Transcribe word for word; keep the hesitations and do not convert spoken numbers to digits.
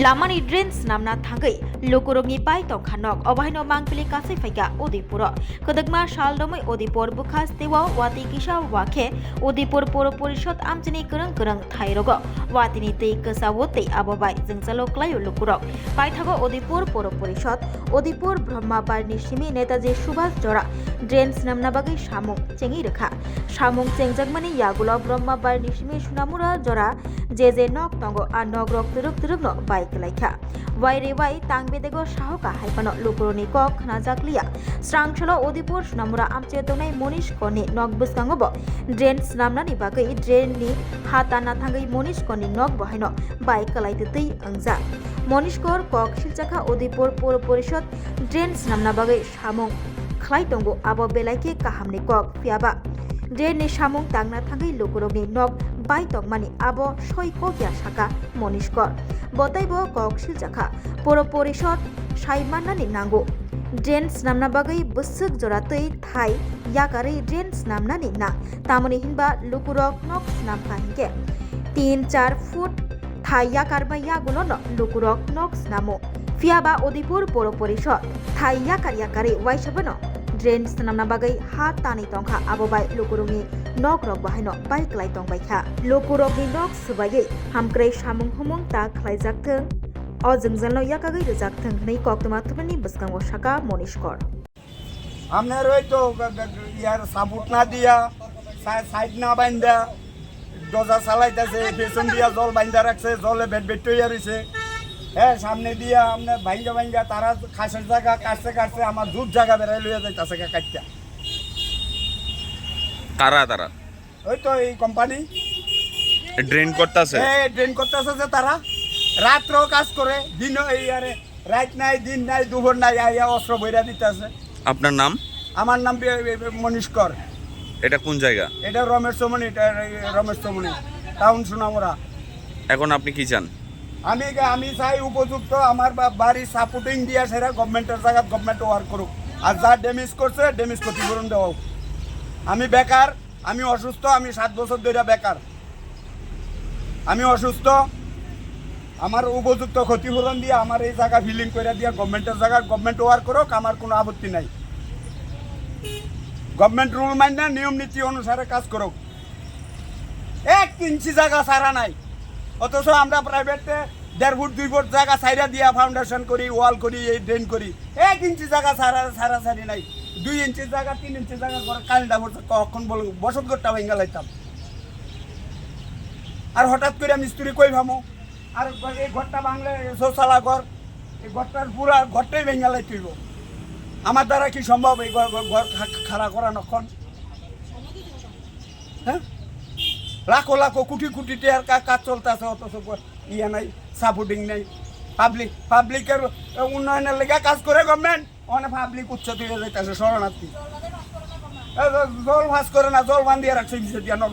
Lamani drain swnamna thangwi lukurokni bai tongkha nok, obo haino mangpili kasui phaikha Udaipuro. Kwdwkma sal romwi Udaipur bwkha steo watwi kisa wakhe Udaipur Puro Porishod amchini kwrwng kwrwng thairogo watwini twi kwchao tei abo bai jwngjalo klaio lukurok. Paithago Udaipur Puro Porishod, Udaipur Brahma Barni simi Netaji Subhas jora drain swnamna bagwi samung chengwi rwkha. Samung chengjakmani yagulo Brahma Barni simi Sunamura jora je je nok tongo, a nokrok twrwk twrwkno bai kwlaikha. Waire wai tang bedego sahoka hai phano lukurokni kok khnajakliya. Srangsalo Udaipur Sunamura amchio tongnai Monish Korni nok bwskango bo drain swnamnani bagwi drain ni ha tanna thangwi Monish Korni nok bo haino bai kwlai twtwi wngjak. Monish Kor kok silchakha Udaipur Puro Porishod drain swnamna bagwi samung khlai tongo, abo belai khe kahamni kok, phiyaba drain ni samung tangna thangwi lukurokni nok bai tongmani abo soi kokya, saka Monish Kor. Bo teibo kok silchakha, Puro Porishod sai mannani nango. Drain swnamna bagwi bwswk jora twi thai yakarwi drain swnamnani nang, tamoni hinba lukurok nok swnamkha hinkhe tin char foot thai yakarma yagulono lukurok nok snamo. Phiyaba Udaipur Puro Porishod thai yakar yakarwi waisabano drain swnamna bagwi ha tanwi tongkha, abo bai lukurokni nokrok bahaino bai kwlai tongbaikha. Lukurokni nok swbaiwi hamkwrwi samung humung ta khlaijak thwng, o jwngjalno yakagwi rwjak thwng hwnwi koktwma thumnani bwskango saka Monish Kor. আপনার ওই তো গ-, গ-, গ-, ইয়ার সাপোর্ট না দিয়া, সা-, সাইড না বাইন্দা, দরজা চালাইতেছে, পেছন দিয়া জল বাইন্দা রাখছে, জলে বেট বেট তৈরি হয়েছে। হ্যাঁ, সামনে দিয়া আপনার বাইন্দা বাইন্দা তারা খাসের জায়গা কাটছে কাটছে, আমার দুধ জায়গা বেড়াই লইয়া যাইতেছে গা কাটটা। কারা তারা? ওই তো এই কোম্পানি। ড্রেন করতেছে? হ্যাঁ, ড্রেন করতেছে যে তারা। রাত্রেও কাজ করে, দিনও এই আরে রাত নাই, দিন নাই, দুপুর নাই, আইয়া অস্ত্র বইরা দিতেছে। আপনার নাম? আমার নাম বি-, বি-, বি-, মনীষ কর। এটা কোন জায়গা? এটা রমেশ চমনি, এটা রমেশ চমনি, টাউন সোনামুড়া। এখন আপনি কি চান? আমি, আমি চাই উপযুক্ত আমার বা-, বাড়ি সাপোর্টিং দিয়া সেরা গভর্নমেন্টের জায়গা গভর্নমেন্ট ওয়ার্ক করুক। আর যা ড্যামেজ করছে, ড্যামেজ ক্ষতিপূরণ দেওয়া হোক। আমি বেকার, আমি অসুস্থ, আমি সাত বছর ধরে বেকার। আমি অসুস্থ, আমার উপযুক্ত ক্ষতিপূরণ দিয়ে আমার এই জায়গা ফিলিং করে দিয়ে গভর্নমেন্টের জায়গা গভর্নমেন্ট ওয়ার্ক করুক, আমার কোনো আপত্তি নাই। গভর্নমেন্ট রুল মাইনা নিয়ম নীতি অনুসারে কাজ করুক, এক ইঞ্চি জায়গা ছাড়া নাই। অথচ আমরা প্রাইভেটে দেড় ফুট দুই ফুট জায়গা ছাইরা দিয়া ফাউন্ডেশন করি, ওয়াল করি, এই ড্রেন করি, এক ইঞ্চি জায়গা ছাড়া ছাড়াছাড়ি নাই। দুই ইঞ্চি জায়গা, তিন ইঞ্চি জায়গা করে কারেন্টটা পড়ছে, কখন বলে বসত ঘরটা ভেঙে লাইতাম। আর হঠাৎ করে মিস্ত্রি কই ভামো, আর এই ঘরটা ভাঙলে শৌচালা ঘর, এই ঘরটার পুরা ঘরটাই ভেঙে লাইতে হইব। আমার দ্বারা কি সম্ভব এই ঘর, ঘর, ঘর খা-, খাড়া করা নখন? হ্যাঁ, লাখো লাখো কোটি কোটি টাকার কা-, কাজ চলতেছে, অথচ প-, ইয়ে নাই, সাপোর্টিং নাই। পাবলিক, পাবলিকের উন্নয়নের লেগে কাজ করে গভর্নমেন্ট, অনেক পাবলিক উচ্ছেদ হয়ে যাইতেছে শরণার্থী। এ, জ-, জল পাস করে না, জল বান্ধিয়ে রাখছে বিচে দিয়া নগ